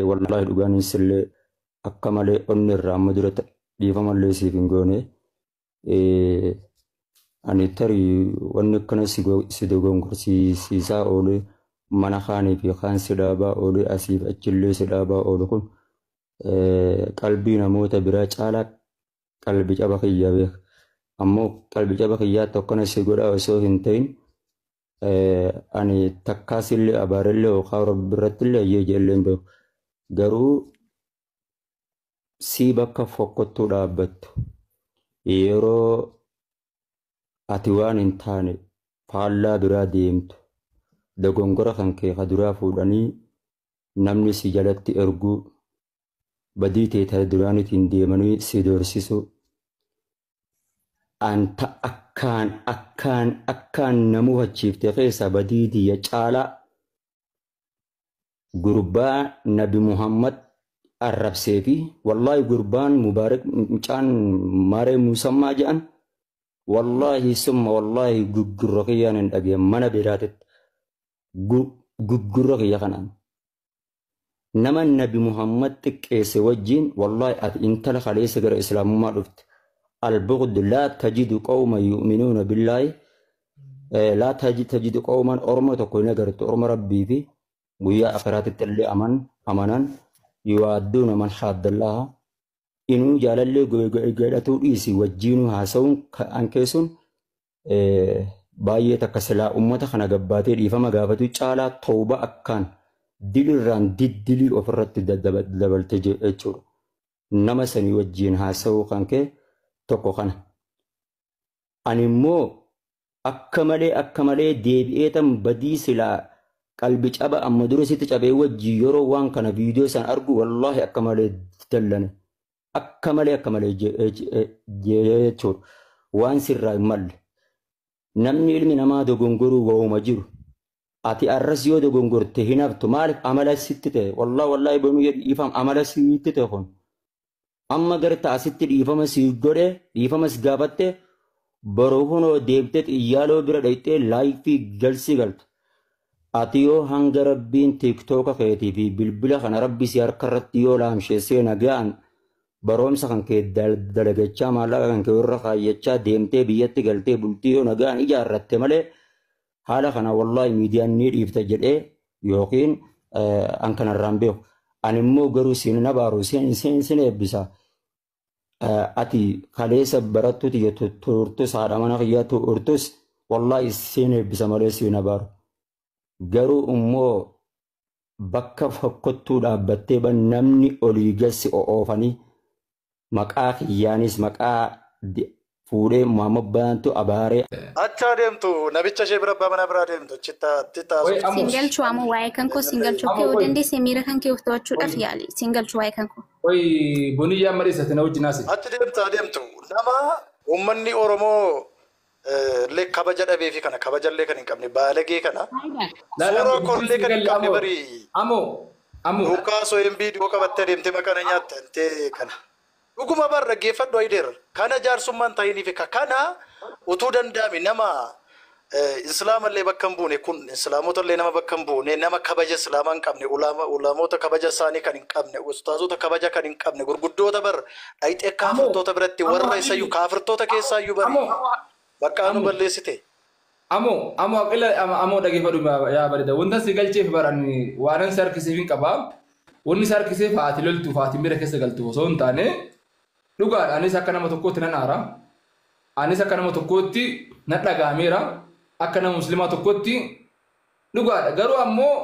Wallaahi dhugaanis illee akka malee onni irraa amma dura dhiifamallee siif hin goone. Ani tarii wanni akkana si dogongorsiisaa oole, mana kaanii fi kaan si dhaabaa oole, asiif achillee si dhaabaa oolu kun qalbii namoota biraa caalaa qalbii caba kiyyaa beeka. Ammoo qalbii caba kiyyaatti akkana si godhaa osoo hin ta'in, ani takkaasillee abaarellee yookaan Rabbi irrattillee ayyee jeellee hin beeku. Garuu si bakka fokkottuu dhaabbattu yeroo ati waan hin taane faallaa biraa deemtu, dogongora kan kee ka duraa fuudhanii namni si jalatti erguu, badii ta'e ta duraanitiin deemanii si doorsisu, anta akkaan akkaan akkaan na mufachiifte keessaa badii tiyya caalaa gurbaa Nabi Muhammad arrabsee fi wallaahi gurbaan Mubaarak mucaan Maaree Musammaa jedhan, wallaahi summa wallaahi guggurra kiyyaan hin dhageen mana biraatitti guggurra kiyya kanaan nama Nabi Muhammad xiqqeesse wajjin. Wallaahi ati intala kaleessa gara islaamummaa dhufte, albughd laa tajidu qawma yu'minuuna billaahi laa tajidu qawman, orma tokko hin agartu orma Rabbii fi guyyaa akhiraatitti illee amanan, yuwaadduuna man haaddallaha, inuu jaalallee godhatuu dhiisi wajjiinuu haasa'uun an keessun baay'ee takka silaa ummata kana gabbaatee dhiifama gaafatu caalaa tawba akkaan dilirraan diddilii ofirratti dabalte jechuudha. Nama sanii wajjiin haasa'uu kan kee tokko kana. Ani immoo akka malee akka malee deebi'ee tan badii silaa qalbi caba amma dura sitti cabee wajjii yeroo waan kana viidiyoo san argu, wallaahi akka malee dallane. Akka malee akka malee jechuudha. Waan sirraa hin malle. Namni ilmi namaa dogongoruu waa'uma jiru. Ati arras yoo dogongorte hin haftu. Maaliif amala sitti ta'e? Wallaahi wallaahi bonuu dhiifama amala sitti ta'e kun. Amma garta asitti dhiifama si godhe, dhiifama si gaafatte, boruu kunoo deebitee xiyyaaloo bira dhayxee live galsii galta. Ati yoo hanga Rabbiin TikToka keetii fi bilbila kana Rabbi si harka irratti yoo laamsheessee nagaan baroomsa kan kee dalagachaa, maallaqa kan kee irra kaayyachaa deemtee biyyatti galtee bultii yoo nagaan ijaarratte malee, haala kana wallaahi miidiyaan ni dhiifta jedhee yookiin an kanarraan beeku. Ani immoo garuu siin abaaru, sin eebbisa. Ati kaleessa barattuu tiyya turtus, haadha mana kiyyaa turtus, wallaahi siin eebbisa malee siin abaaru. Garuu immoo bakka fokkottuu dhaabbattee namni olii gassi oofanii maqaa kiyyaanis maqaa fuudhee Muhammad Baantu abaaree. Acha deemtu, namicha ishee bira, abbaa manaa biraa deemtu, achitti Oi, haasoftu. Ammoo. Siin galchuu ammoo waa'ee kan koo siin galchuu Ammoo kee yoo qoy. dandeesse miira kan kee of to'achuudhaaf Qoy. yaali. Siin galchuu waa'ee kan koo. Qoy, boniyyaa mariisate na wajjin haase. Achi deemta deemtu nama uummanni Oromoo illee kabaja dhabee fi kana kabajallee kan hin qabne baalagee kana Laala suuraa ammoo koollee kan hin galle qabne ammoo bari ammoo ammoo duukaa sooyin viidiyoo qabattee deemtee maqaa na nyaatta intee kana. Dhuguma bar dhaggeeffadhu ayideer kana jaarsummaan ta'iniif kana utuu danda'ame nama islaamallee bakka hin buune kun, islaamotallee nama bakka hin buune, nama kabaja islaamaa hin qabne, ulamoota kabaja isaanii kan hin qabne, ustaazota kabaja kan hin qabne, gurguddoota bar dhayxee ammoo kaafirtoota biratti ammoo warra isayyuu habibi kaafirtoota keessaayyuu bari ammoo bakka anu ammoo balleessite. Ammoo ammoo aqila ammoo dhaggeeffadhu yaa bareeda. Wanta si galcheef baran waanan si harkisiif hin qabaa. Wanni si harkiseef haati loltuuf haati miira keessa galtuuf osoo hin taane, dhugaadha, anis akka nama tokkootti nan aara. Anis akka nama tokkootti nan dhaga'ameera. Akka nama musliimaa tokkootti dhugaadha. Garuu ammoo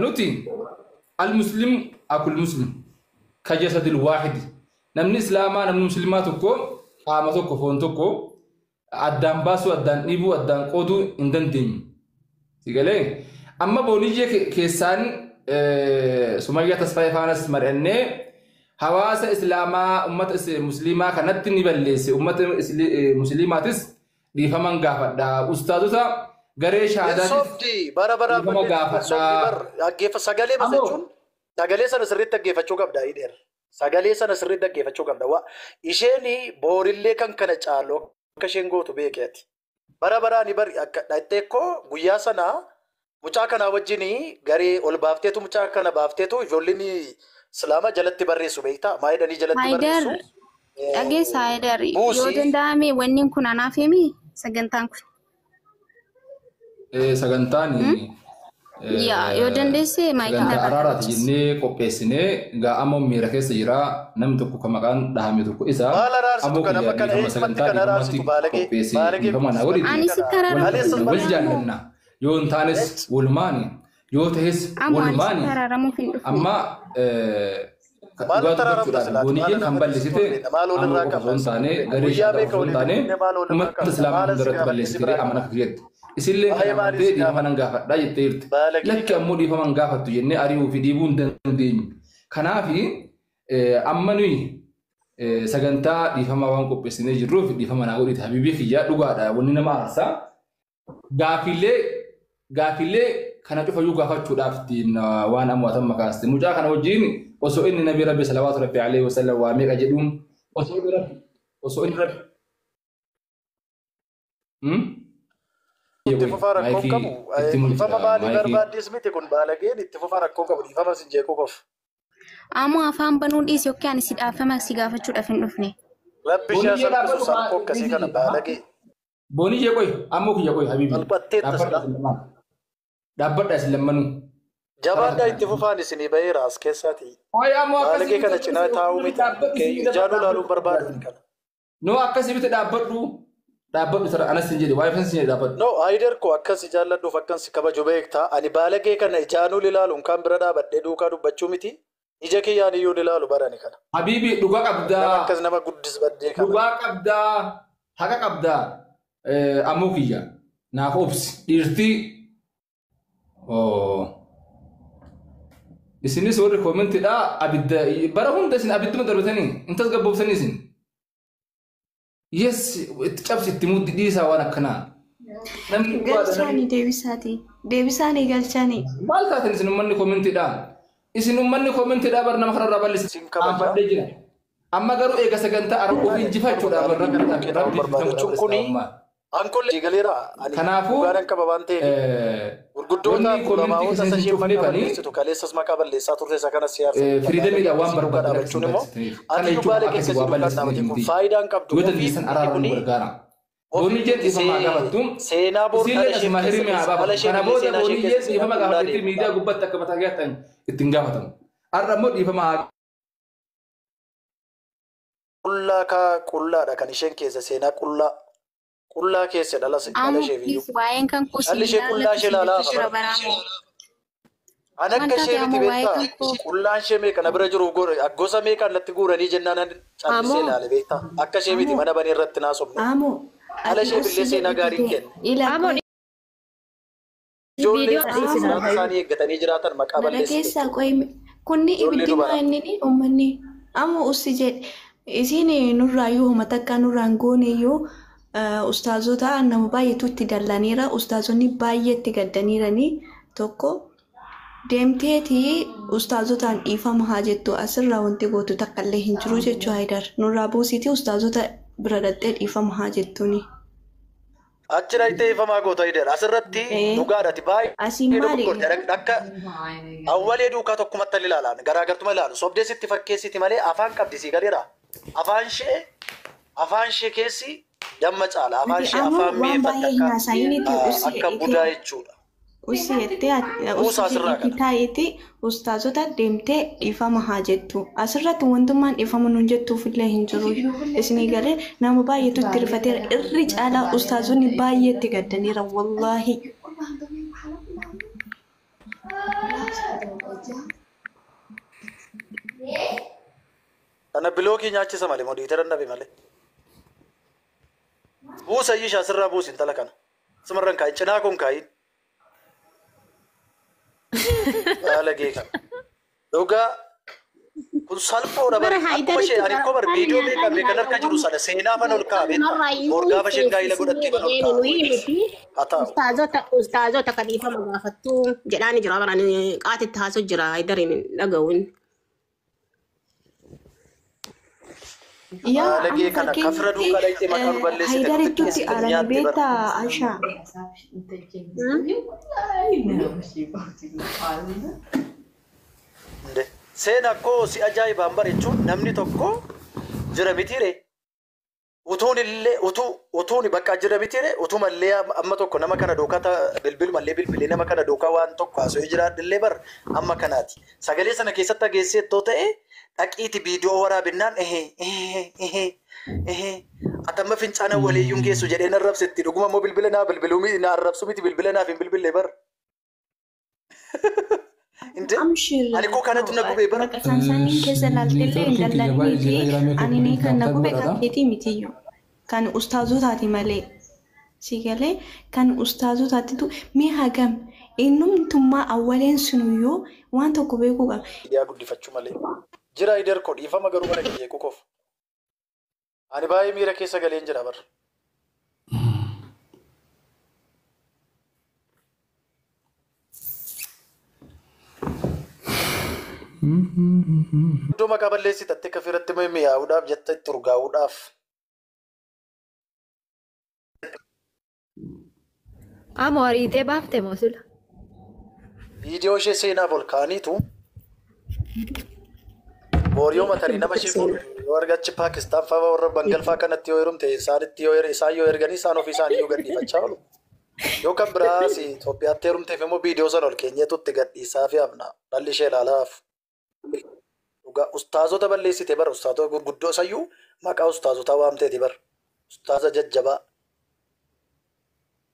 nuti al-muslim akul muslim ka jasadil waahidi. Namni islaamaa, namni musliimaa tokko qaama tokko, foon tokko, addaan baasuu, addaan dhiibuu, addaan qooduu hin dandeenyu. Sigalee amma booniyyee keessaan Sumayyaa Tasfaayee faanas mari'annee, hawaasa islaamaa, ummata musliimaa kanatti ni balleesse, ummata musliimaatis dhiifaman gaafadha. Ustaazota garee Hin shahaadaatis sobdi bara baraan dhiifama balleessi, hin sobdi gaafadha. bar dhaggeeffa sagalee bas Ammoo jechuun sagalee sana sirriitti dhaggeeffachuu qabda hidheer. Sagalee sana sirriitti dhaggeeffachuu qabda. Waa isheen boorillee kan kana caalu akka isheen gootu beekeeti. Bara baraani bari akka dhaqxee koo guyyaa sana Mucaa kana wajjin garee ol baafteetu mucaa kana baafteetu ijoolleen Islaama jalatti barreessu beektaa? Maa jedhanii jalatti Haayidar barreessu? dhageessa Haayidar yoo Buusii danda'ame wanni kun anaaf himi sagantaan kun. Sagantaan Yaa yoo dandeesse maayikii sagantaa narraa araaraati kabachiisi. jennee qopheessinee gaa ammoo miira keessa jira namni tokko kan maqaan dhahame tokko isa maal araarsitu ammoo kana kiyya amma kana dhiifama eenyumatti sagantaa kan dhiifamatti araarsitu baalagee qopheesse baalagee dhiifama naa godhiti Ani kana sitti wal kaleessas araaramuuf wal hin dhufne ammoo. jaallanna yoo hin taanes walumaani yoo tahes Ammoo ani sitti walumaani araaramuuf hin dhufne. amma Maal dhugaa araramta dubbachuudhaaf silaati? Maal booniyyeen kan nama balleessite balleessitu maal ammoo walirraa qofa osoo qabna? hin taane garee Guyyaa shaataa meeqa osoo hin waliin taane dubbifne maal walirraa uummata qabna? islaamaa Maal hundarratti si gaafadhe si balleessite biraa amana qabna? kiyyatti. Isillee Waa'ee kana maalii amantee si dhiifama gaafadhe? nan gaafadhaa jettee jirti. Baalagee Lakki kana. ammoo dhiifama hin gaafattu jennee ari'uu fi dhiibuu hin dandeenyu. Kanaafi amma nuyi sagantaa dhiifamaa waan qopheessinee jirruuf dhiifama naa godhite habiibii kiyyaa dhugaadha wanni nama aarsaa. Gaafilee kana cufayyuu gaafachuudhaaf ittiin waan ammoo makaaste. Mucaa kana wajjin osoo inni nabi rabbi salawaatu rabbi alayhi wasallam waa meeqa jedhuun osoo inni rabbi osoo inni rabbi. Itti fufaa rakkoo Maayikii qabu. itti Dhiifama mul'isa maalii maayikii. barbaaddes miti kun baalageen itti fufaa rakkoo qabu. Dhiifama sin jeequu qofa. Ammoo afaan banuu dhiisi yookiin ani si dhaafama si gaafachuudhaaf hin dhufne. Rabbi ishee Booniyyee salphisu dhaabbadhu salphoo akkasii kana baalagee. Booniyyee qoy ammoo kiyya qoy habiibi. Salphatteetta Dhaabbadha silaa. isin lamaan. Dhaabbadha isin lammanuu. Jabaadhaa itti fufaan isinii baheera as keessaati. Qoy ammoo akkasii Baalagee miti kana cinaa taa'uu miti. dhaabbadhu isin Ijaanuu laaluun barbaadu kana. No akkasii miti dhaabbadhu. Dhaabbadhu sara anas sin jedhe waa'ee sin jedhe dhaabbadhu. No, Haayidar koo akkas jaalladhuuf akkan si kabaju beektaa. Ani baalagee kana ijaanuu ilaaluun kan bira dhaabadhee duukaa dubbachuu miti. Ija kiyyaan iyyuu ilaalu barani kana. Habiibi dhugaa Nama qabdaa. akkas nama guddis baddee kana. Dhugaa qabdaa. Haqa qabdaa. Ammoo kiyya. Naaf obsi. Dhiirtii. Isinis warri koomentiidha abidda bara hunda isin abidduma darbitanii hin tasgabboofsanii isin. Yes itti cabsi itti muddi dhiisaa waan akkanaa. Namni dhugaadha namni. Galchaanii deebisaati. Deebisaanii galchaanii. Maal taatan isin uummanni koomentiidha? Isin uummanni koomentiidha bar nama kanarraa balleessa. Isin kabaja. Aanfadhee jira. Amma garuu eega sagantaa araba ofii injifachuudhaaf rabbi rabbi Jechuun kuni ankollee galeera. Ani Kanaafuu dhugaadhaan qaba waan ta'eef. Gurguddoota wanni koomentii ulamaa'ota keessan ishee maqaa cufneefanii balleessitu kaleessas maqaa balleessaa turte isa kanas siyaasa. firiidamiidhaan waan Duukaa barbaadan dhaabachuun immoo akkasiin Kana ati jechuun baalagee akkasii akkasii waa duukaa balleessitaniif dhaabatin kun miti. faayidaan qabdu Yoo ofii dandeessan araara nu kuni gargaara. Booniyyeen dhiifama haa gaafattu. seenaa boor Isiillee dhala ishee asuma hirmi haa keessa dhala baafatu. ishee Kana illee booda seenaa ishee booniyyeen keessa dhiifama seenaa qullaa gaafatetti deemudha. miidiyaa gubbaatti akka mataa keessa ittiin gaafatamu. Har'a immoo dhiifama haa Qullaa kaa qullaadha kan isheen keessa seenaa qullaa qullaa keessa dhala dhala Ammoo isheef iyyuu. please waa'een kan koo si Dhalli ishee qullaa ilaallatu ishee si ilaalaa jechuu hafa jira bara. baraamoo. An Maal akka taate ishee miti ammoo waa'ee beektaa kan koo qullaan ishee meeqa na bira jiru gore gosa meeqa natti guuranii jennaan an callisee Amoo ilaale beektaa akka ishee miti amoo mana banee irratti naasofne. amoo Dhala ati isheef usii illee seenaa jedhi gaarii hin dide kenne. ila Ammoo qoy Ijoollee viidiyoo amoo siraata isaanii eeggatanii jiraatan maqaa mana balleessite keessaa jechuudha. qoy kunni Ijoollee ibiddi maa dubaraa. inni uummanni amoo usii jedhe isiin nurraayyuu homa takka nurraan gooneyyuu ustaazota nama baay'eetu itti dallaniira ustaazonni baay'ee itti gaddaniiranii tokko deemteeti ustaazotaan dhiifama haa jettu asirraa wanti gootu takka illee hin jiru jechuu Haayidar nurraa buusiiti ustaazota bira dhaqxee dhiifama haa jettuuni. Achi dhaqxee ifamaa goota hidheera. Asirratti Ee dhugaadhaati baay'ee asiin maali? dogoggorte. Akka awwalee duukaa tokkumatti ilaalan garaagartuma ilaalu. Sobdee sitti fakkeessiti malee afaan qabdi sii galeera. Afaan ishee keessi damma caala. Afaan Ati ishee ammoo afaan waan mi'eeffatti baay'ee hin akka haasa'iniiti usii akka budaa jechuudha. Usii jettee usii Buusaa asirraa jedhiitii kana. taa'iitii ustaazota deemtee dhiifama haa jettu. Asirratti wantummaan dhiifama nuun jettuuf illee hin jiru. Isinii galee nama baay'eetu itti rifateera. Irri caalaa ustaazonni baay'ee itti gaddaniira wallaahi. Kana bilookii nyaachisa malee modiitara dhabe malee. Buusa iyyisha asirraa buusi intala kana. Simarran kaayin cinaa kun kaayin. Baalagee kana. Dhugaa kun salphoodha Bara bari. Akkuma Haayidaritti ishee ani ko bar viidiyoo meeqa meeqan harka jiru sana seenaa fan ol kaa'a beektaa. Boor gaafa isheen gaa'ila godhattee fan ol kaa'a. miti. Haa ta'u. Ustaazota kan dhiifama gaafattu jedhaani jira bara ani qaatitti haasoo jira Haayidariin hin dhaga'uun. Yaa Baalagee amma kana kafira duukaa dhaqxee maqaa nu balleessite Hayidarittutti xiqqeessite aalanii nyaatte bara. beektaa Ashaa. Seenaa koo si ajaa'ibaan bara jechuun namni tokko jira mitiire. Utuun illee utuu utuun bakka jira mitiire utumallee amma tokko nama kana duukaa bilbilumallee bilbilee nama kana duukaa waan tokko haasa'ee jiraadhillee bar amma kanaati. Sagalee sana keessatti dhageesseettoo ta'e dhaqiiti viidiyoo waraabinaan ehee ehee ehee ehee atamma fincaana waliiyyuun geessu jedhee na arrabsetti dhuguma immoo bilbila naa bilbiluu na arrabsu miti bilbila naaf hin bilbille bar. Inte Amshir ani koo kanatu na gubee bara. bakka isaan isaanii keessa laaltellee hin Neetwoorkiin kiyya baay'ee dallanii jira fi mee ani ni kan na gube kan godhadha. keetii mitiyyuu kan ustaazotaati malee. Si galee kan ustaazotaatitu mee hagam eenyumtummaa awwaleen sunuyyuu waan tokko beekuu qaba. Yaa guddifachuu malee. Jira Hayider koo dhiifama garuu mana kiyya qof. Ani baay'ee miira keessa galeen jira bara. Iddoo maqaa balleessitatte kafiratti mi'aawuudhaaf jetta itti urgaa'uudhaaf. Amo ariitee baafte moo sila? Viidiyoo ishee seenaaf ol kaa'aniitu booriyoo matarii nama ishee fuudhu yoo argachi Paakistaan fa'aa warra Bangal fa'aa kanatti yoo heerumte isaanitti yoo isaan yoo erganii isaan ofii isaanii iyyuu gadhiifachaa oolu. Yoo kan biraas Itoophiyaatti heerumteef immoo viidiyoo sana ol keenyeetu itti gadhiisaa fi hafna dhalli ishee ilaalaaf. Dhugaa ustaazota balleessite bara ustaazota gurguddoo isayyuu maqaa ustaazotaa waamteeti bara. Ustaaza jajjabaa.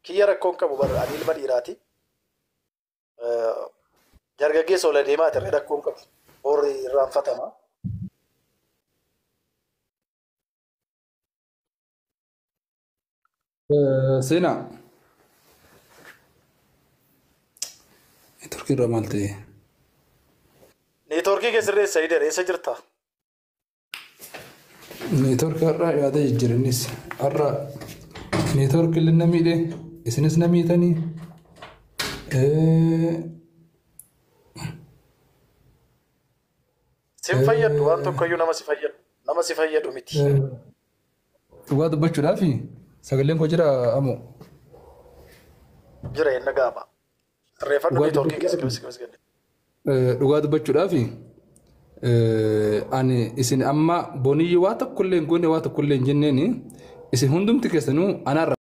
Kiyya rakkoon qabu bara ani ilma dhiiraati. Dargaggeessa ola deemaa tirre rakkoon qabu. Boorri irraanfatama. Seenaa. Neetwoorkii irraa maal ta'e? Neetwoorkii keessirreessa Hayider eessa jirta? Neetwoorkii har'a yaada jijjiirannis har'a neetwoorkii illee na miidhe isinis na miitanii. Sin fayyadu waan tokkoyyuu nama si fayyadu nama si fayyadu miti. Dhugaa dubbachuudhaaf sagaleen koo jira amoo. Jira inni gaama. Sirreeffadhu neetwoorkii keessa keessa keessa gadi. Dhugaa dubbachuudhaaf ani isin amma boniyyi waa tokkollee hin goone waa tokkollee hin jenneeni isin hundumti keessanuu anaarra.